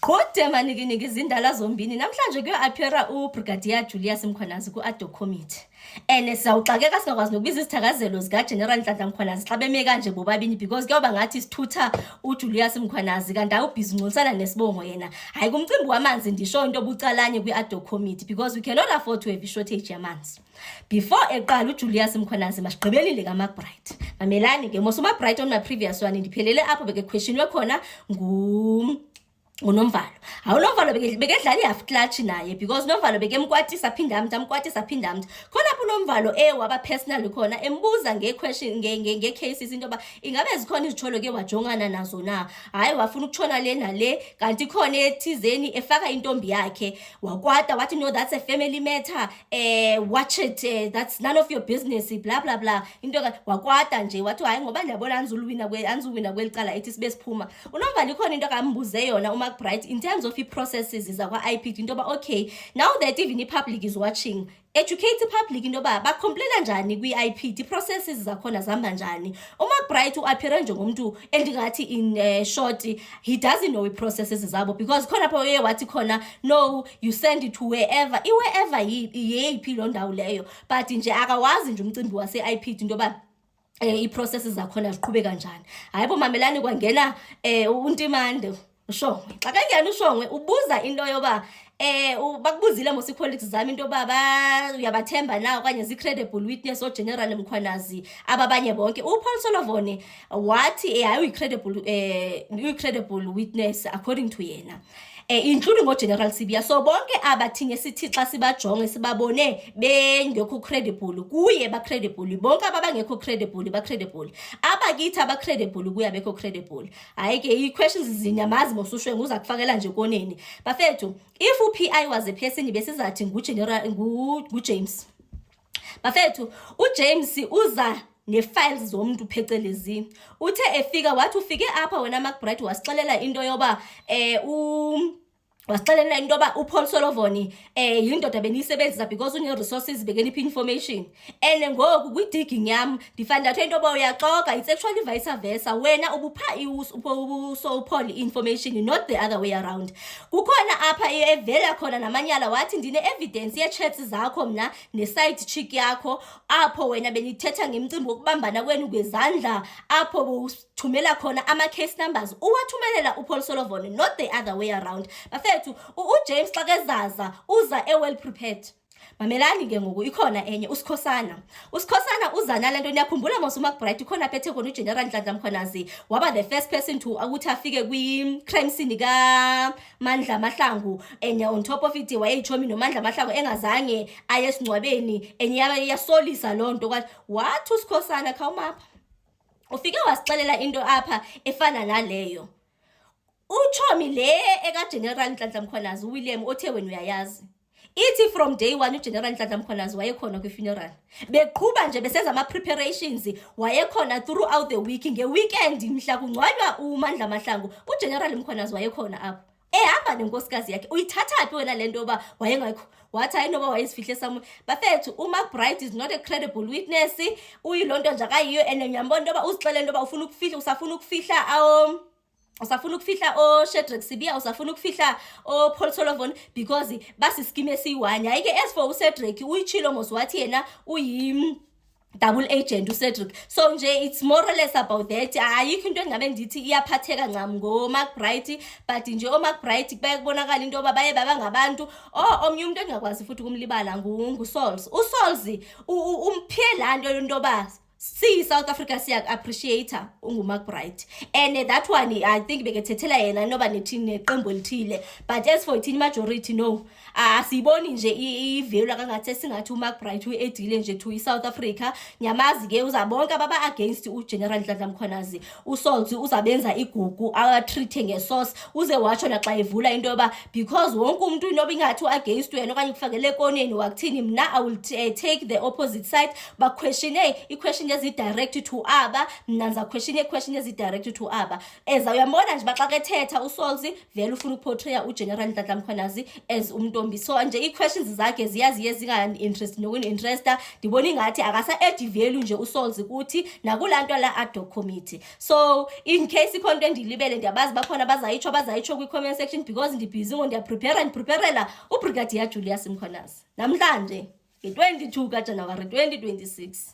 Qhude manikiniki izindala zombini namhlanje kuyo-appeara uBrigadier Julius Mkhwanazi ku-ad hoc committee. And siyawuxakeka singakwazi nokubiza izithakazelo zikaGeneral Nhlanhla Mkhwanazi xa beme kanje bobabini, because kuyoba ngathi sithutha uJulius Mkhwanazi kanti awubhizi uncolisana nesibongo yena. Hayi, kumcimbi wamanzi ndisho into obucalanye kwi-ad hoc committee, because we cannot afford to have i-shortage yamanzi. Before eqala uJulius Mkhwanazi, masigqibelile kaMcBride. Mamelani ke mos, uMcBride on my previous one ndiphelele apho bekequestionwe khona nguNomvalo. Hawu, uNomvalo bekedlala i-half clutch naye, because uNomvalo bekemkwatisa aphinde amthi, amkwatisa aphinde amthi. Khona apho uNomvalo waba personal khona, embuza nge-question nge-cases, into yoba ingabe zikhona izitsholo ke wajongana nazo na. Hayi, wafuna ukutshona le nale, kanti khona ethizeni efaka intombi yakhe. Wakwata wathi, "No, that's a family matter, watch it, that's none of your business, blah blah blah." Into wakwata nje wathi, "Hayi, ngoba ndiyabona anzuwina kweli cala." Ethi sibe siphuma uNomvalo, ikhona into akambuze yona uMcBride in terms of ii-processes zakwa-IPID, into yoba okay, now that even i-public is watching, educate i-public into yoba bacomplaina njani kwi-IPID, ii-processes zakhona zihamba njani. UMcBride u-appeare njengomntu endingathi in short he doesn't know ii-processes zabo, because khona apho uye wathi khona, "No, you send it to wherever." I-wherever yeyiphi loo ndawo leyo? But nje akawazi nje umcimbi wase-IPID, into yoba ii-processes zakhona ziqhube kanjani. Hayi bo, mamelani, kwangena uNtimande, uShongwe. Xa kangena uShongwe ubuza into yoba bakubuzile mos ii-colleagues zami into yoba uyabathemba na okanye zii-credible witness ooGeneral Mkhwanazi ababanye bonke. UPaul O'Sullivan wathi hayi, uyi-credible witness according to yena, including oGeneral Sibiya. So bonke aba thina sithi xa sibajonge sibabone bengekho credible, kuye ba-credible. Bonke aba bangekho credible ba-credible, abakithi aba-credible kuye abekho credible. Hayi ke, ii-questions zinyamazi mosushwe uza kufakela nje koneni. Bafethu, if u-PI was a person, besizathi nguGeneral nguJames. Bafethu, uJames uza nee-files zomntu phecelezi. Uthe efika wathi ufike apha wena McBride wasixelela into yoba wasixelela into yoba uPaul O'Sullivan yindoda beniyisebenzisa because une-resources, bekenipha information, and ngoku kwi-digging yam ndifind out into yoba uyaxoka. It's actually vice versa, wena ubupha so uPaul information, not the other way around. Kukhona apha evela khona namanyala, wathi ndine-evidence yee-chats zakho mna ne-side chick yakho, apho wena benithetha ngemcimbi wokubambana kwenu kwezandla, apho bowuthumela khona ama-case numbers, uwathumelela uPaul O'Sullivan, not the other way around. Bafethu, uJames xa kezaza uza e-well prepared. Mamelani ke ngoku, ikhona enye, uSikhosana. USikhosana uza nale nto. Niyakhumbula mos uMcBride ikhona apha ethe khona uGeneral Nhlanhla Mkhwanazi waba the first person to ukuthi afike kwi-crime scene kaMandla Mahlangu, and on top of it wayeyitshomi noMandla Mahlangu, engazange aye esingcwabeni, and yasolisa loo nto. Kwathi wathi uSikhosana, "Khawumapha." Ufike wasixelela into apha efana naleyo utshomi le ekaGeneral Nhlanhla Mkhwanazi uWilliam othe wena uyayazi. Ithi from day one uGeneral Nhlanhla Mkhwanazi wayekhona kwi-funeral, beqhuba nje besenza ama-preparations, wayekhona throughout the week. Nge-weekend mhla kungcwatywa uMandla Mahlangu, uGeneral Mkhwanazi wayekhona apho ehamba nenkosikazi yakhe. Uyithatha phi wena le nto yoba wayengekho? Wathi hayi, noba wayezifihle somewhere. Bafethu, uMcBride is not a credible witness. Uyiloo nto nje akayiyo, and ngiyambona into yoba uzixelele into yoba ufuna ukufihla, usafuna ukufihla oShadrack Sibiya, usafuna ukufihla oPaul O'Sullivan, because basischeme esiyi-one. Hayi ke, as for uCedric, uyitshilo mos wathi yena uyi double agent uCedric. So nje it's more or less about that. Ayikho into engabe ndithi iyaphatheka ncam ngoMcBride, but nje oMcBride kubaye kubonakala into yoba baye baba ngabantu. Oh, omnye umuntu engingakwazi futhi ukumlibala nguSauls. USauls umphe laa nto into yoba siyi-South Africa siyaku-appreciate unguMcBride, and that one I think bekethethela yena noba nethini neqembu elithile. But as for thina majority, no, asiyiboni nje ivalue kangathi esingathi uMcBride uyi-addile nje to i-South Africa. Nyamazi ke uza bonke ababa-against uGeneral Nhlanhla Mkhwanazi, uSauls uzabenza igugu, awatreat-e ngesauce. Uze watsho naxa evula into yoba because wonke umntu inoba ingathi u-against wena okanye kufakele ekoneni, wakuthini, "Mna I will take the opposite side." Baquestione i-question ii-question ezi-direct to aba, mna ndiza-questiona ii-question ezi-direct to aba. Eza uyambona nje uba xa kethetha uSauls vele ufuna uku-portraya uGeneral Nhlanhla Mkhwanazi as umntombi. So nje ii-questions zakhe ziya ziye zinga-interest nokuni-interesta. Ndibona ingathi akasa-addi value nje uSauls kuthi nakulaa nto la ad hoc committee. So in case ikhona into endiyilibele, ndiyabazi bakhona bazayitsho kwi-comment section, because ndi-busy ngo ndiya-prepara, ndi-preparela uBrigadier Julius Mkhwanazi namhlanje nge-22 kaJanuwari 2026.